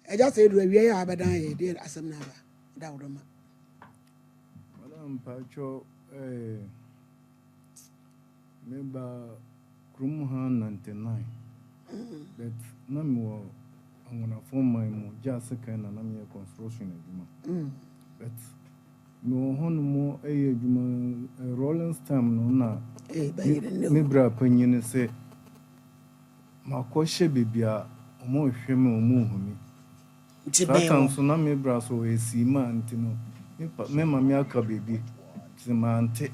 Agya sɛ edu awia yi a abɛdan yɛ deɛ asɛm no aba da wo dɔma. Madam mpakyɛw eh, me ba kurom ha 99 but na mewɔ Anwonafoɔ man mu gya ase kan na na meyɛ construction adwuma, but mewɔ hɔnom ɛyɛ adwuma Rawlings time no na Ee, bɛyere ne me bra panyin sɛ makɔhyɛ baabi a ɔmo hwɛ me, ɔmo hu me. Nti saa bɛn time wɔ so na me bra so ɔyɛ siima, nti no me maame aka baabi nti mante,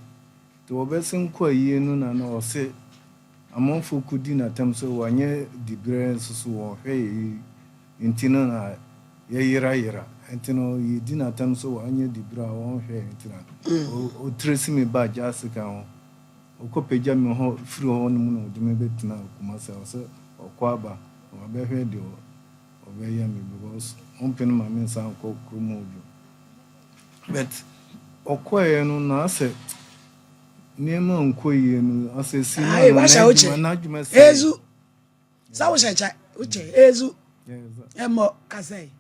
nti wɔbɛse nkɔ ayie no na ɔse amanfoɔ kɔdi n'atam sɛ wanyɛ diberɛ nso so wɔhwɛ yɛ yi, nti no na yɛyerayera, nti no yɛdi n'atam sɛ wanyɛ diberɛ a wɔnhwɛ yɛ, nti na ɔtire si me ba gya ase ka ho, ɔkɔpagya me hɔ firi hɔ nom na ɔde me bɛtena Kumasi a ɔsɛ ɔkɔ aba na wabɛhwɛ deɛ ɔbɛyɛ me, because ɔmpene ma me nsa nkɔ kurom hɔ bio. But ɔkɔeɛ no na asɛ nneɛma nkɔ yie no, asɛ si ma Ayi, no wahyɛ wo n'adwuma kyɛ. n'adwuma sɛe. Ezu sa wohyɛ kyɛ wokyɛ ezu. Ɛmmɔ kasa yi.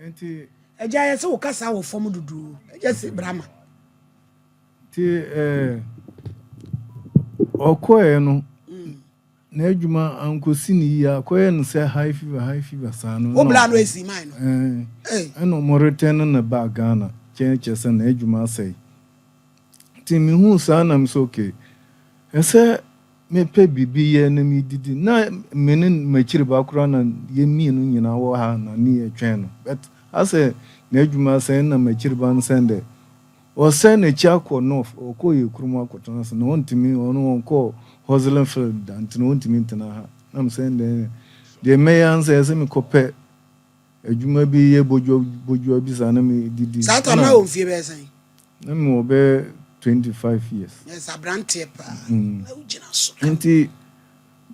Nti Agya, yɛ sɛ wo kasa wɔ fam dodoo. Agya si brama. Nti ɔkɔeɛ no n'adwuma ankɔsi ne yie, akɔyɛ no sɛ high fever, high fever saa no. Wo na bra no esi man no. Ee. Ɛna ɔmo return no ba Ghana kyɛn kyɛ sɛ n'adwuma asɛe, nti mehu saa na mesɛ okay, ɛsɛ mepɛ biribi yɛ na medidi, na me ne m'akyiri ba koraa na yɛ mmienu nyinaa wɔ ha na ne yɛtwɛn no, but asɛ n'adwuma asɛe na m'akyiri ba no sɛn dɛ ɔsɛn n'akyi akɔ north, ɔkɔ yɛ kurom akɔtena ase na ɔntumi, ɔno ɔnkɔ hustling field da, nti na ɔntumi ntena ha, na mesɛn dɛ deɛ mɛyɛ ansa ɛsɛ mekɔpɛ adwuma bi yɛ bodua bodua bi saa na medidi. Saa tam na wɔ mfie bɛyɛ sɛn? Na mewɔ bɛyɛ 25 years. Yɛ sɛ aberanteɛ paa na wogyina so. Nti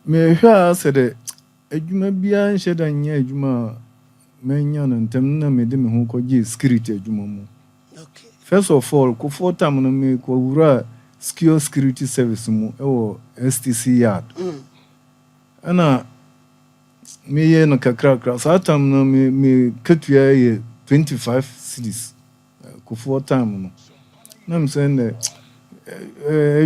mehwɛ a sɛ dɛ adwuma biara nhyɛ da nyɛ adwuma a manya no ntɛm na mede me ho kɔgye security adwuma mu. First of all, Kufuor time no, mekɔwura secure security service mu ɛwɔ STC yard. Ɛna meyɛ no kakrakra. Saa time no me katua yɛ 25 cedis, Kufuor time no, na mesɛ ndɛ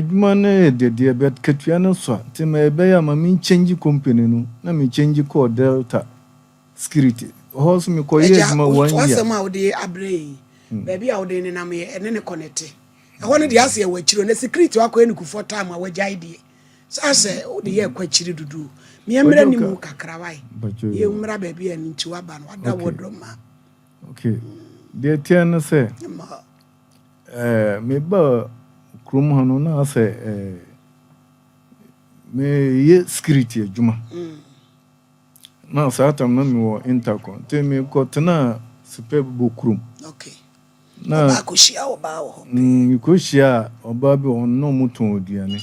adwuma no yɛ dedeɛ, but katua no so a, nti ma ɛbɛyɛ a ma menchange company no, na mechange kɔɔ Delta Security hɔ so, mekɔyɛ Agya, adwuma one year. Wasɛm a wode abrɛ yi, baabi a wode nenam yɛ ɛne ne kɔnɛte ɛhɔ no deɛ, asɛ ɛwɔ akyiri na security wakɔyɛ no Kufuor time a wagyae deɛ sɛ asɛ wode yɛ ɛkɔ akyiri dodo. Meɛmmra Ɔgye ne mu ka- kakra wae. Bacho. Yɛmmra baabi a no nti waba no wada wɔdɔ ma. Okay, deɛ teɛ no sɛ Ma meba kurom ha no na asɛ meyɛ security adwuma, na saa tam na mewɔ Intercon, nti mekɔtena Sipɛ bɔ kurom. Na ɔbaa kɔhyia ɔbaa wɔ hɔ. Mekɔhyia a ɔbaa bi, ɔno na ɔmo tɔn aduane.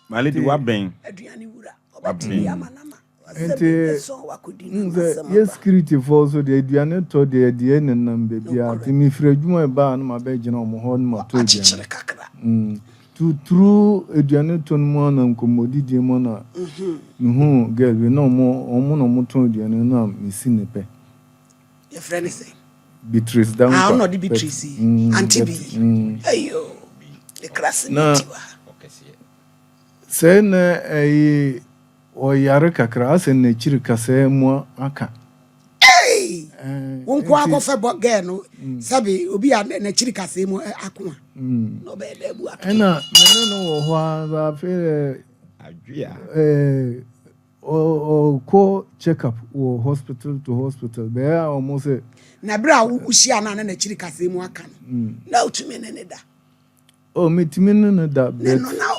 My lady, wabɛn. Aduane wura ɔbɛtumi ama nama. Nti sɛ yɛ security foɔ so deɛ, aduane tɔ deɛ deɛ nenam baabiara, nti mefiri adwuma ɛbaa no mabɛgyina ɔmo hɔ no matɔ akyekyere aduane. Kakra. Tuturu aduane tɔ no mu a na nkɔmmɔdidie mu na mehu girl bi na ɔmo na ɔmo tɔn aduane no na mesi ne pɛ. Yɛfrɛ ne sɛ? Beatrice Dankwa. Ah, ɔno ɔde Beatrice yi. Auntie but, bi. Ayo, ne class Na- mate wa. Sɛ na ɛyi ɔyare kakra, asɛ n'akyiri kasɛɛ mu aka. Hey! Wo nko nti- akɔfɛ bɔ girl no sɛbi obi a n'akyiri kasɛɛ mu ako a na ɔbɛyɛ dɛ bu ato. Ɛna mene no wɔ hɔ a, afei Adwea. ɔkɔ check up wɔ hospital to hospital bɛyɛ a ɔmo sɛ Na berɛ a wohyia no a na n'akyiri kasɛɛ mu aka no, na wotumi ne ne da? Oh, metumi ne no da. Ne but no na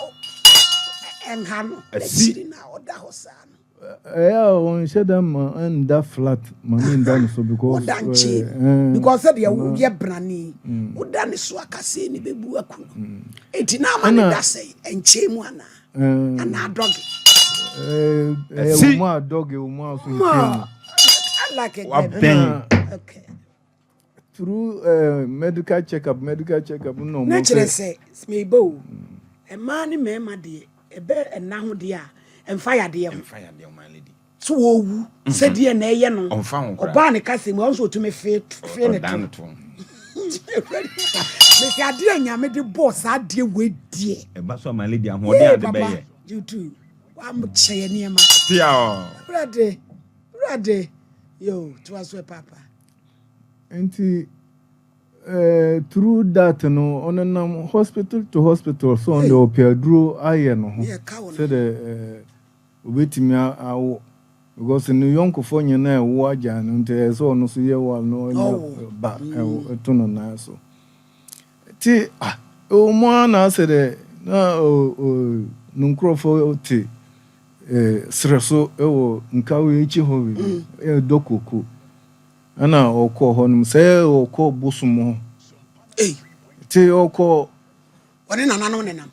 ɛnha no Asi. n'akyiri na ɔda hɔ saa no? Ɛyɛ a ɔnhyɛ da ma ɛnda flat ma me nda no so because Woda nkyɛn because sɛdeɛ woyɛ brane, woda ne so akasɛɛ ne bɛbu aku no, enti na ama ne Ɛna- da sɛ ɛnkyɛn mu anaa anaa doggy? Ɛyɛ Asi. wɔ mu a doggy, wɔ mu a so nkyɛn mu. I like it. Wabɛn. Okay. Through medical check up, medical check up na ɔmo Na kyerɛ sɛ sɛ meba o, mmaa ne mmarima deɛ, ɛbɛ ɛna ho deɛ a ɛmfa yadeɛ ho. Mfa yadeɛ, my lady. So wɔwu sɛdeɛ na ɛyɛ no. Ɔmfa ho koraa. Ɔbaa ne kasa mu, ɔno nso ɔtumi fee fee ne Ɔdan to. no to. Mesi adeɛ a Nyame de bɔɔ saa adeɛ wei deɛ. Ɛba so a my lady ahoɔden Yee ade papa, bɛyɛ. you too. Wakyɛ yɛ nneɛma. Tia o. Awurade, Awurade. Yo, toa so ɛ papa. Nti through that no, ɔnenam hospital to hospital so ɔno deɛ ɔpɛ aduro ayɛ no ho Yɛ ka wo no. sɛdeɛ obetumi awo because ne yɔnkofoɔ nyinaa ɛwo agya no, nti ɛyɛ sɛ ɔno nso yɛ wa no ɔnya Ɔwo. ba ɛwo ɛto no nan so. Nti ah, ɛwɔ mu ara na asɛ dɛ na o o ne nkurɔfoɔ te serɛ so ɛwɔ Nkawo akyi hɔ baabi ɛdɔ koko, ɛna ɔkɔɔ hɔ nom sɛ ɔkɔ bosom hɔ. Ei, nti ɔkɔ ɔne nananom nenam.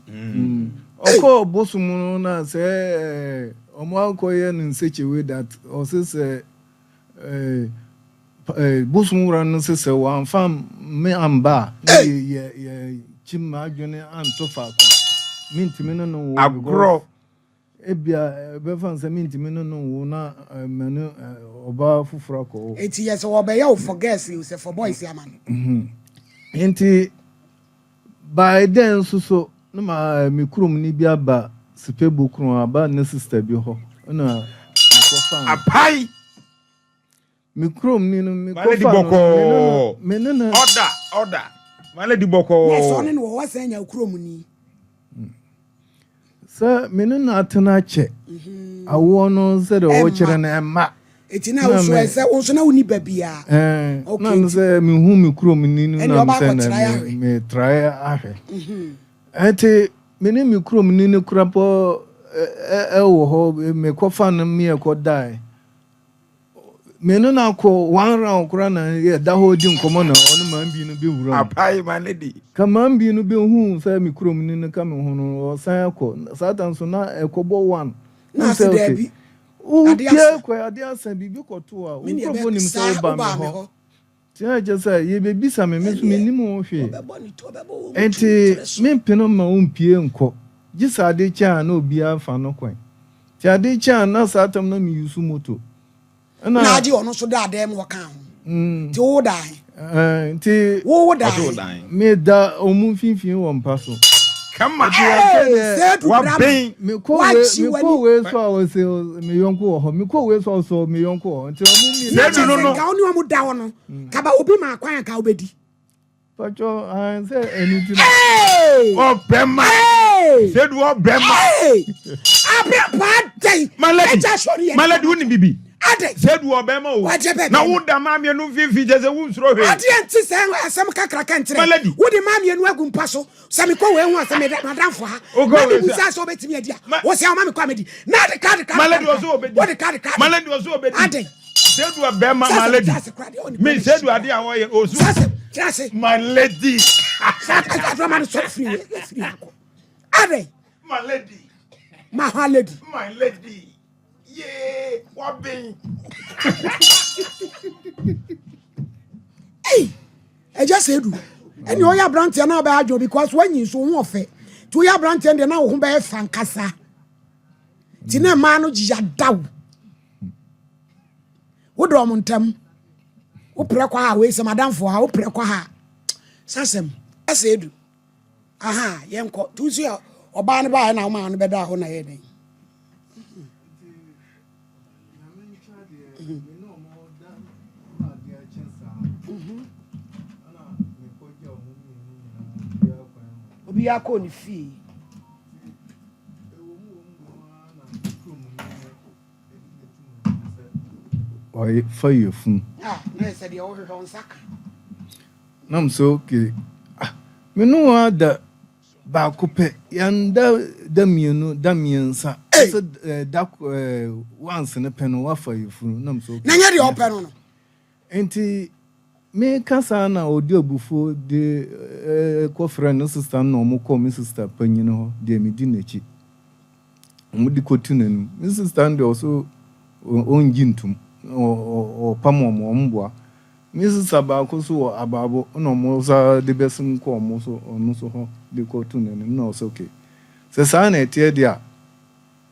Ɔkɔɔ bosom no na sɛ ɔmo akɔyɛ no nsɛkyewe that ɔse sɛ bosom wura no sɛ wamfa me amba a, na Ei! yɛ yɛ kyim adwene anto faako a mentumi ne no wo because Agorɔ. Ebia ɛbɛfa no sɛ mentumi ne no wo na mɛ ne ɔbaa foforɔ akɔ wo. Eti yɛ sɛ wɔbɛyɛ wo for girls o, sɛ for boys ama no. Nti by then nso so na ma me kurom ni bi aba Sipebu kurom aba ne sister bi hɔ, ɛna mekɔfa no. Apai. Me kurom ni no My lady mekɔfa no bɔkɔɔ. me ne no Order, order. My lady Na ɛsɛ bɔkɔɔ. ɔne no wɔ hɔ sɛ nya kurom ni. Sɛ me ne no atena kyɛ awoɔ no sɛdeɛ Ɛmma. ɔkyerɛ no ɛmma. Eti na Na wo so ɛsɛ wo nso na woni ba biara. Na Okay, me nti sɛ mehu me kurom ni no ɛne na me ɔba sɛ na akɔtrae ahwɛ. me metrae ahwɛ. Ɛnti me ne me kurom ni no kora pɔ ɛwɔ hɔ, mekɔfa no meyɛkɔ dae, me ne no akɔ one round kora na yɛda hɔ di nkɔmmɔ na ɔne maa bi no bɛwura mu. Apai, my lady. Ka maa bi no bɛhu sɛ me kurom ni no ka me ho no, ɔsan akɔ saa ta nso na ɛkɔbɔ one. Na Na ase sɛ okay, daabi. Ade wopie asa. kɔ ade asa biribi kɔto a wo Me ne nkurɔfoɔ ɛbɛ nim sɛ saa woba me wobaa me hɔ hɔ. nti na kyerɛ sɛ yɛbɛbisa me, me nso Ɛneɛ mennim ho hwee. wɔbɛbɔ ne to ɔbɛbɔ wɔ mu Nti tu tiri so. mempene ma wompie nkɔ gye sɛ ade kyɛ a na obiara fa no kwan. Nti ade kyɛ a na saa tam na meyusu moto Na ɛna agye ɔno nso da adan mu ɔka ho. Nti wo da he? Nti Wo da Ɔsɛ he? wo dan. Meda ɔmo mfimfini wɔ mpa so. Kama. Nti afei Hey, deɛ sɛ du brama. Waben. Mekɔ wei Wakyi mekɔ w'ani. wei so a wɔsɛ me yɔnko wɔ hɔ, mekɔ wei so a wɔsɛ me yɔnko wɔ hɔ, nti ɔmo mmienu Na Sɛ kyerɛ du no sɛ no. nka wo ne ɔmo da hɔ no, kaba obi ma akwan a nka wobɛdi. Patwɔ an sɛ ɛno ti na Hey! Ɔbɛma. Hey! Sɛ du ɔbɛma. Hey! Abrɛ dɛn? My lady. Ɛgya sɔ ne yɛ. My lady, wonim bibi. Adɛn? Sɛ du ɔbɛma o. Wagye bɛ Na bɛma. wo da maa mmienu mfimfini kyɛ sɛ wonsuro hwee. Adeɛ nti sɛ asɛm kakraka nkyerɛ. My lady. Wode maa mmienu agu mpa so sɛ mekɔ wei ho a sɛ meda madamfo ha. Wokɔ Na wei mebusa so sɛ wobɛtumi adi a. Ma- Wo sɛ woma mekɔ a mɛdi. Na ade ka ade ka My ade lady ka. ɔsɛ obedi. Wode ka ade ka. My lady ɔsɛ obedi. Adɛn? Sɛ du ɔbɛma, my Sɛ lady. sɛ kora deɛ ɔne Me sɛ du ade a wɔyɛ osu. Sɛ sɛ kyerɛ ase. My lady. Sɛ adɔma no sɔre firi firi akɔ. Adɛn? My lady. Ma hɔ lady. My lady. Yee, waben. Ei! Ɛgya sɛ edu. Ɛne ɔyɛ aberanteɛ na ɔbɛyɛ adwo because wanyi nso wo ho ɔfɛ. Nti woyɛ aberanteɛ deɛ na wo ho bɛyɛ fa nkasa. Nti na mmaa no gyigya daw. Wodɔ ɔmo ntam. Woprɛ kɔ ha wei sɛ madamfo ha woprɛ kɔ ha. Sasɛm. Ɛsɛ edu. Aha, yɛnkɔ. Tu nso yɛ ɔbaa no baeɛ na woma no bɛda hɔ na yɛ dɛn. Nyame nkyɛn deɛ, me ne ɔmo da na adeɛ akye saa ɛna mekɔgya ɔmo mmienu nyinaa obiara kwan mu. Obiara kɔɔ ne fie. Ɛwɔ mu wɔ mu wɔ mu ara na me kurom ni no ɛde bɛtu mu sɛ ɔyɛ fa yɛ funu. Ah, na yɛ sɛ deɛ wohwehwɛ wo nsa ka. Nam sɛ okay, ah, me ne wɔn ada baako pɛ, yɛnda da mmienu da mmiɛnsa Ei! sɛ da once ne pɛ no wafa yɛ funu, nam sɛ okay. Na nyɛ deɛ ɔpɛ no. Nti meka saa na ɔde abufuo de kɔfrɛ ne sister no na ɔmo kɔɔ me sister panyin hɔ deɛ medi n'akyi. Ɔmo de kɔtu n'anim. Me sister no deɛ ɔso ɔngye ntom, ɔpam ɔmo, ɔmo boa. Me sister baako so wɔ abaabo na ɔmo sa de bɛsim kɔ ɔmo so ɔno so hɔ de kɔtu n'anim na ɔsɛ okay. Sɛ saa na ɛteɛ deɛ a,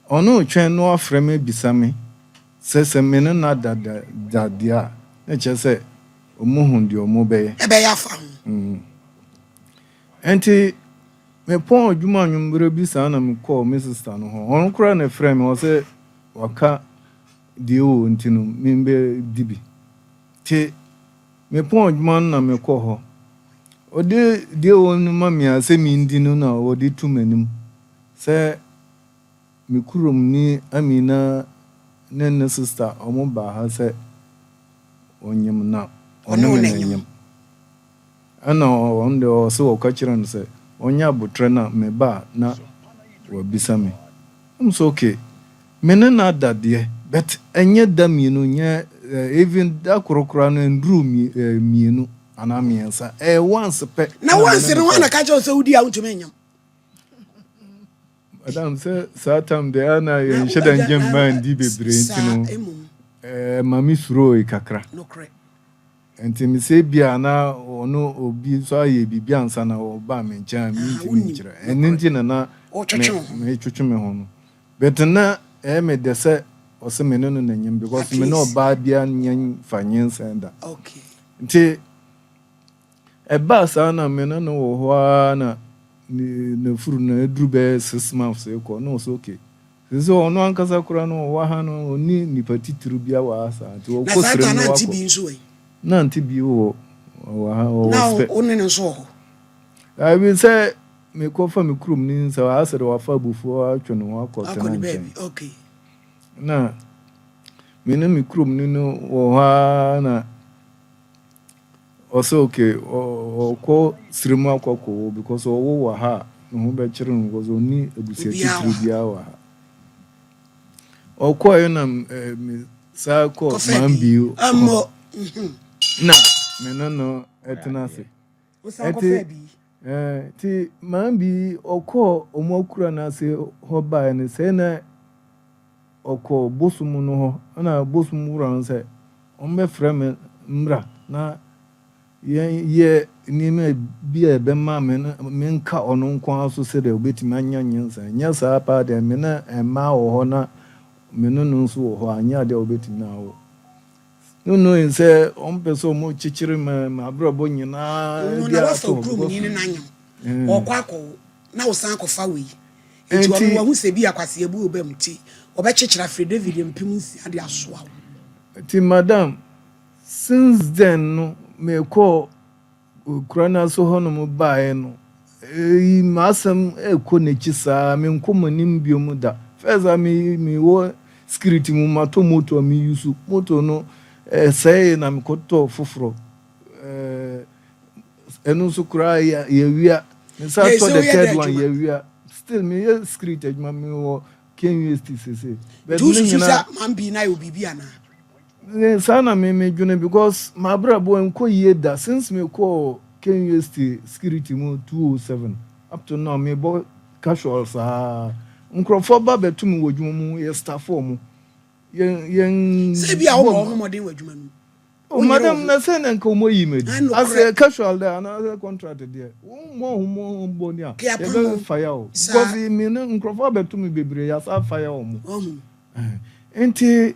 ɔno retwɛn na wafrɛ me abisa me. Sɛ me ne no ada da da deɛ a, na kyerɛ sɛ ɔmo hu deɛ ɔmo bɛyɛ. Ɛbɛyɛ afa ho. Nti mepɔn adwuma anwummerɛ bi saa na mekɔɔ me sister no hɔ. Ɔno koraa na ɛfrɛ me, ɔsɛ waka deɛ wɔ nti no membɛdi bi. Nti mepɔn adwuma no na mekɔɔ hɔ. Ɔde deɛ wɔ no ma me a sɛ mendi no na ɔde to m'anim sɛ me kurom ni Amina ne ne sister ɔmo baa ha sɛ ɔnyim na ɔne ɔne wo me na na nyim. nyim. Ɛna ɔno deɛ ɔsɛ ɔka kyerɛ no sɛ ɔnyɛ abotire na meba a na wabisa me. I'm so okay. Me ne no ada deɛ, but ɛnyɛ da 2, nyɛ even da koro koraa no nduru 2 anaa 3. Ɛyɛ once pɛ. Na ɛna me ne once no no wana kɔɔ. ka kyerɛ wo sɛ wodi a wontumi nyam? Madam, sɛ saa time deɛ ana Na yɛnhyɛ da ngye mmaa ndi bebree nti saa no emom. Ma me suro kakra. Nokorɛ. Nti mesɛ bia na ɔno obi nso ayɛ biribi ansa na ɔbaa me nkyɛn a mentumi Wonim. nkyerɛ. Ɛno nti na na Wotwetwe wo ho. metwetwe me ho no. But na ɛyɛ me dɛ sɛ ɔsɛ me ne no nanyim because At me ne least. ɔbaa bia nyɛ fa nyinsɛn da. Nti ɛbaa saa na me ne no wɔ hɔ ara na n'afuru no aduru bɛyɛ 6 months kɔ na ɔsɛ okay. Sɛ ɔno ankasa koraa no ɔwɔ ha no, ɔni nipa titiri bia wɔ ha saa nti Na ɔkɔ saa serem ta na na nte wakɔ. bi nso wɔ yi? Na nte bi wɔ ha, ɔwɔ Na spɛ. wo ne no nso wɔ hɔ? Abi sɛ mekɔfa me kurom ni sɛ asɛ de wafa abufuo atwe ne ho akɔ akɔ tena ne nkyɛn. baabi, okay. Na me ne me kurom ni no wɔ hɔ ara na ɔsɛ okay, ɔkɔ serem akɔ akɔwɔ because ɔwɔ wɔ ha a ne ho bɛkyerɛ no because ɔni abusua Obiara titiri wɔ ha. biara wɔ ha. Ɔkɔɛ na me saa kɔ kɔfɛ maa bi bi hɔ ɛmmɔ na me ne no ɛtena ase. Wosan Ɛnti kɔfɛ bi? Nti maa bi ɔkɔɔ ɔmo akura n'ase hɔ baeɛ no sɛ na ɔkɔ bosom no hɔ, ɛna bosom wura no sɛ ɔmbɛfrɛ me mmra na yɛn yɛ nneɛma bi a ɛbɛma me no menka ɔno nko ara so sɛdeɛ obɛtumi anya nyinsɛn. Nyɛ saa paa deɛ, me ne mmaa wɔ hɔ na me ne no nso wɔ hɔ, anyɛ adeɛ a obɛtumi awo no no sɛ ɔmpɛ sɛ ɔmo kyekyere ma m'abrabɔ nyinaa no de na wafa ato hɔ okurom because ni ne nanyam ɔkɔ akɔwo na wosan akɔfa wei, nti ɔno Nti wahu sɛ bi akwasi ebu ɔbɛ mu ti ɔbɛkyekyere afiri David 6000 de asoa wo. Nti madam, since then no mekɔ kura no ase hɔnom baeɛ no, eyi m'asɛm ɛkɔ n'akyi saa, menkɔ m'anim bio da. First a me mewɔ security mu, matɔ moto a meyi so moto no ɛsɛe na mekɔtɔ foforɔ, ɛno nso koraa yɛwia. Mesa Na tɔ ɛsɛ the woyɛ third dɛ one. Adwuma? Yɛwia. Still meyɛ security adwuma, mewɔ KNUST sese, but Nti ne wosusu nyinaa sɛ man bi na yɛ obibi anaa? Saa na me medwene because m'abrabɔ nkɔ yie da since mekɔɔ KNUST security mu 207 up to now, mebɔ casual saa. Nkurɔfoɔ ba bɛto me wɔ adwuma mu, yɛ staff mu, yɛn Sɛ bi a wobɔ wo ho mmɔden wɔ adwuma no mu. Oh, Wonyere madam, wo ho. Na sɛ na nka ɔmo yi me di Ah, nokorɛ. asɛ casual dɛ anaasɛ contract deɛ, wɔmmɔ ho mo bɔ ni a Kea pam yɛbɛ wo. fire o Saa. because me ne nkurɔfoɔ abɛto me bebree, yɛasa fire wɔn. Ɔhu. Nti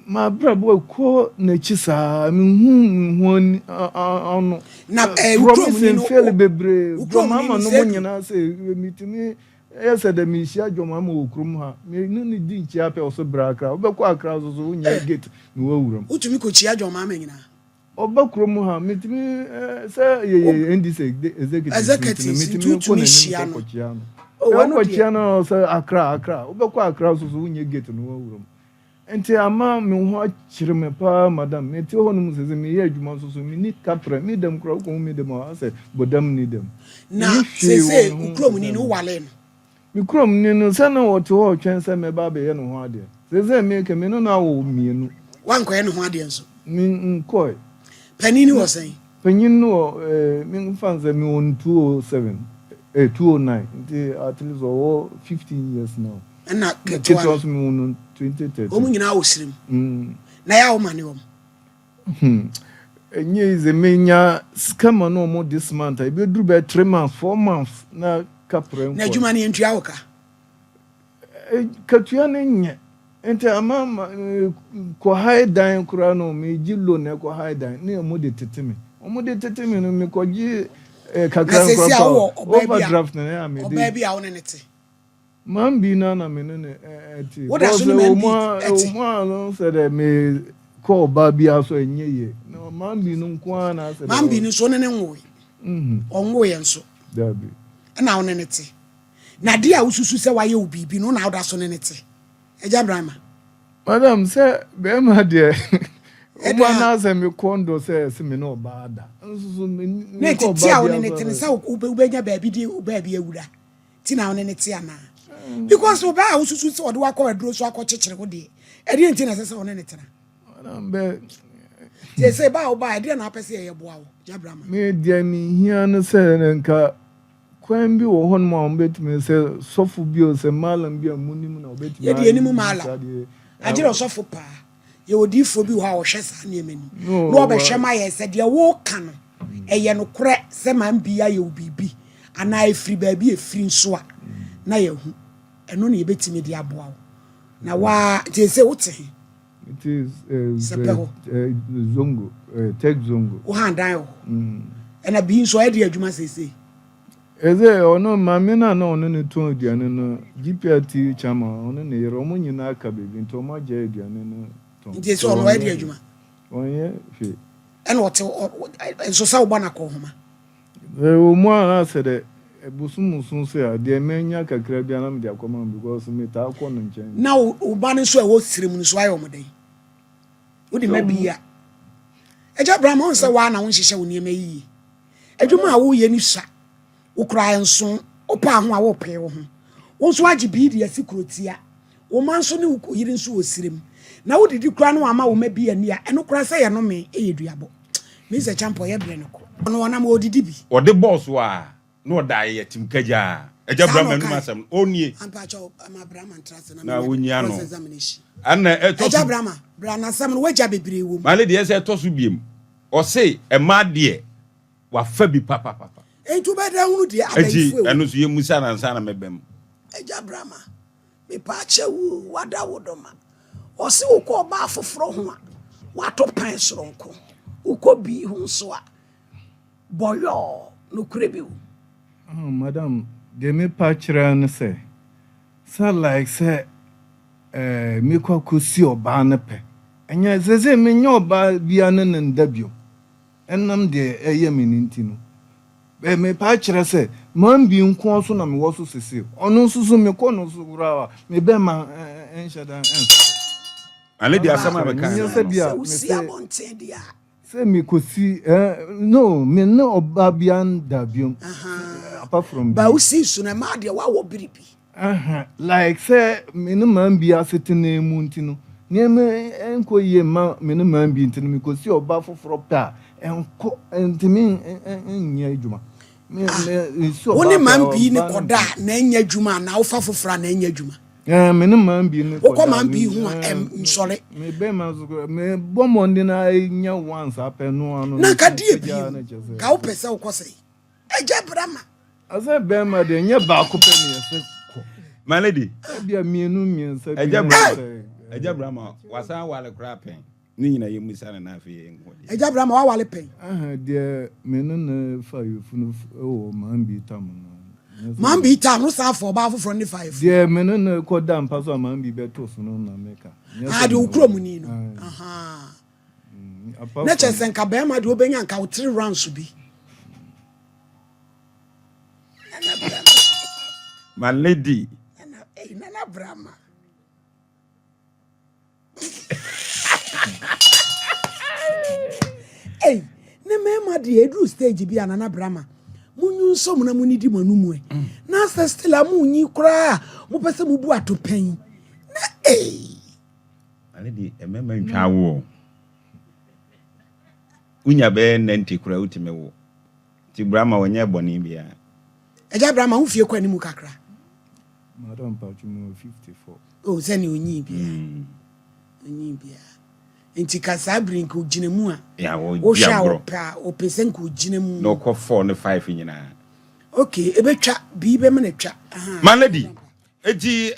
m'abrabɔ kɔ n'akyi saa, mehu mehu ani ano. Na wo kurom Promise ni no mfɛle bebree wo kurom ni dwɔmama no no mo sɛ nyinaa sɛ metumi ɛyɛ sɛ dɛ mehyia dwɔmama wɔ kurom ha, me ne di nkyia pɛ, ɔso bra Akra, wobɛkɔ Akra so so wonyɛ gate na woawura mu. Wotumi kɔkyia John Mahama nyinaa? Ɔba kurom ha, metumi sɛ yɛyɛ NDC executive. Executives, nti nti no, metumi kɔ wotumi n'anim hyia no. kɔkɔkyia no. Oh, ɛno deɛ. Wokɔkyia no sɛ Akra, Akra wobɛkɔ Akra so so wonyɛ gate no woawura mu. Nti ama me ho akyerɛ me paa, madam. Mete hɔ nom sɛ meyɛ adwuma nso so menni kaprɛ me dɛm koraa, wokɔhu me dɛm a asɛ bɔdam ni dɛm. Na Menni hwee wɔ seesei me ho wo kurom ni sɛ no wowale no? Me kurom ni no sɛ na wɔte hɔ ɔtwɛn sɛ mɛba abɛyɛ ne ho adeɛ. Sɛ meka me no na awɔ mmienu. Woankɔyɛ ne ho adeɛ nso? Me nkɔe. Panin ni wɔ sɛn? Panyin no wɔ memfa n sɛ mewɔ no 207, 209, nti at least ɔwɔ 15 years now. Ɛna ketewa ketewa no nso mewɔ no 2013. Wɔn nyinaa wɔ sirim na yɛ a woma ne wɔm? Ɛnyɛ easy. Menya sika ma no ɔmo this month a ebɛduru bɛyɛ 3 months, 4 months na kaprɛ Na nkɔ. adwuma no yɛntua wo ka? Katua no nyɛ. Nti ama ma kɔ hae dan koraa no megye loan na ɛkɔ hae dan ne ɔmo de tete me. Ɔmo de tete me no mekɔgye Na kakra seesei a nkora wowɔ pa ɔbaa bi a overdraft na ɛyɛ a mede. Ɔbaa bi a wo ne no te. Man bi na na me ne no ɛte. Woda so Because ne man ɛwɔ bi mu a ɛte. ɛwɔ mu a no sɛ dɛ me kɔ ɔbaa bi aso ɛnyɛ yie. Na man bi no nko ara na asɛ dɛ Man bi no nso wo ne no nwoe. Ɔnwoeɛ nso. Dabi. Ɛna wo ne no te. Na adeɛ a wosusu sɛ wayɛ wo biribi no wo na woda so ne no te. Agya Brahma. Madam sɛ bɛrima deɛ Ɛda ɔma no asɛ me kɔn dɔ sɛ ɛsɛ me ne ɔbaa da. Nso so me Na me kɔ nti te ɔbaa a wo bi ne no aso te no sɛ. sɛ wobɛnya baabi de baabi awura ti na wo ne no te anaa? Because ɔbaa a wosusu sɛ ɔde wakɔ aduro so akɔkyekyere wo deɛ, ɛdeɛ nti na ɛsɛ sɛ wo ne no tena? Madam bɛ. Sɛ baa wo baa ɛdeɛ na apɛ sɛ yɛyɛ boa wo, Agya Brahma? Me deɛ mehia no sɛ nka kwan bi wɔ hɔnom a wɔbɛtumi sɛ sɔfo bi o sɛ malam bi a munim na wɔbɛtumi Yɛde yɛnim ayi malam. saa deɛ. Agyere ɔsɔfo paa. Yɛwɔ diifoɔ bi wɔ hɔ a ɔhwɛ saa nneɛma ni. No, Na ɔbɛhwɛ ma yɛ sɛ deɛ woka no ɛyɛ nokorɛ sɛ man bi ayɛ wo biribi anaa ɛfiri baabi ɛfiri nso a na yɛhu. Ɛno na yɛbɛtumi de aboa wo. Na waa nti sɛ wote he? It is Sɛpɛ hɔ. Zongo, Tech Zongo. Wo han dan wɔ hɔ. Ɛna bi nso ɔyɛ de adwuma seesei. Ɛsɛ ɔno maame no a na ɔno ne tɔn aduane no GPRT chairman ɔno ne yere ɔmo nyinaa ka baabi nti ɔmo agya aduane no tɔn. Nti sɛ ɔno ɔyɛ de adwuma. Ɔnyɛ hwee. Ɛna ɔte nso sɛ wobɔ no akɔnhoma. Ɛwɔ mu a na sɛ dɛ bosom so a deɛ manya kakra bi a na mede akɔma no because metaa kɔ no nkyɛn. Na wo ba no nso a ɛwɔ sire mu no so ayɛ ɔmo dɛn? Wode ma bi a. Agya Abraham ɔn sɛ waa na wonhyehyɛ wo nneɛma yie. Adwuma a woyɛ ni sua. Wo koraa nso wopaa ho a wopee wo ho. Wo nso agye bii de asi kurotia. Wo ma nso ne wo yere nso wɔ sire mu. Na wodidi koraa no wama wo ma bi ani a ɛno koraa sɛ yɛ nome ɛyɛ duabɔ. Mr. Champo yɛ brɛ no kɔ. Ɔno ɔnam ɔdidi bi. Ɔde bɔɔ so a na ɔda ayɛ timkagyaa. Agya Saa na Abraham anum ɔkae. asɛm no ɔnie. Ampakyɛw ama Abraham antra ase na Na menyɛ wonyi ano. cross examination. Ɛna ɛtɔ Agya so. Abraham bra n'asɛm no wagya bebree wɔ mu. Maale deɛ sɛ ɛtɔ so biem. Ɔse ɛmaa deɛ wafa bi papapapa. Enti wobɛda hunu deɛ Enti abayifo ɛwɔ. ɛno nso yɛmusa nansa na mɛbɛm. Agya Abraham mepaakyɛ wo wada wo dɔma. Ɔse wokɔ ɔbaa foforɔ ho a wato pan soronko. Wokɔ bii ho nso a bɔyɔɔ nokorɛ bi wo. Oh, madam, deɛ mepa kyerɛ no sɛ sɛ like sɛ mekɔ akɔsi ɔbaa no pɛ ɛnyɛ sɛ sɛ menyɛ ɔbaa bia ne ne nda bio ɛnam deɛ ɛyɛ me no nti no mepa kyerɛ sɛ man bi nko so na mewɔ so sese ɔno nso so mekɔ no so koraa a mebɛma ɛnhyɛ da ɛnsɔre. Maale deɛ asɛm a mɛka Nyɛ no sɛ no. bi a Sɛ wosi mesɛ abɔnten deɛ a. sɛ mekɔsi no me ne ɔbaa bia nda biom apart from Ba bi. wosi so no ɛmaa deɛ woawɔ biribi. Aha, like sɛ me ne man bi asetena mu nti no nneɛma ɛnkɔ yie ma me ne man bi nti no mekɔsi ɔbaa foforɔ pɛ a ɛnkɔ ntumi nyɛ adwuma. Mesi Wo ne ɔbaa pɛ a man bi ne ɔbaa no kɔda a na ɛnyɛ adwuma anaa wofa foforɔ a na ɛnyɛ adwuma. Me ne man bi ne Wokɔ kɔda man bi ho a nsɔre. Me bɛrima so koraa mebɔ mmɔden a ɛnya once apɛ no ano Na no nka deɛ pagya bio no kyerɛ sɛ ka wopɛ sɛ wokɔ sɛ Agya Abraham. Asɛ bɛrima deɛ nyɛ baako pɛ ne yɛsɛ kɔ. My lady. Ebia mmienu mmiɛnsa bi Agya na Abraham. sɛ Agya Abraham wasan wale koraa pɛn. Ne nyina yɛmusa no na afei yɛnkɔ deɛ. Agya Abraham wawale pɛn. Aha, deɛ me ne ne fa yɛfunu wɔ man bi tam no. Nyɛ sɛ Man bi tam no saa fɔ ɔbaa foforɔ ne fa yɛfunu. Deɛ me ne ne kɔda mpa so a man bi bɛto so no na meka. Nyɛ Ah, sɛ deɛ me wo kurom ni no. Ah. Aha. Apart Na kyerɛ from sɛ nka bɛrima deɛ wobɛnya nka wo three rounds bi. Nana Abraham. My lady. Nana, hey, Nana Abraham. Hey, ne mmarima deɛ eduru stage bi a Nana Abraham munyu nso mu na munidi mo anum ɛ. Na sɛ still a munyi koraa mopɛ sɛ mubu ato pɛn. Na hey. My lady mmarima ntwa wo. Wonya bɛyɛ 90 koraa wotumi wo. Nti Brahma wɔnyɛ bɔne biara. Agya Abraham wo fie kɔ anim kakra. Madam Pacho mo 54. Oh, sɛ ne onyi bia. Onyi bia. Nti ka saa bere nka ogyina mu a. Ya wɔ Wohwɛ a agorɔ. wɔpɛ a wɔpɛ sɛ nka ogyina mu. Na ɔkɔ 4 ne 5 nyinaa. Okay, ebetwa bii bɛma na twa. Aha. My lady. Eti.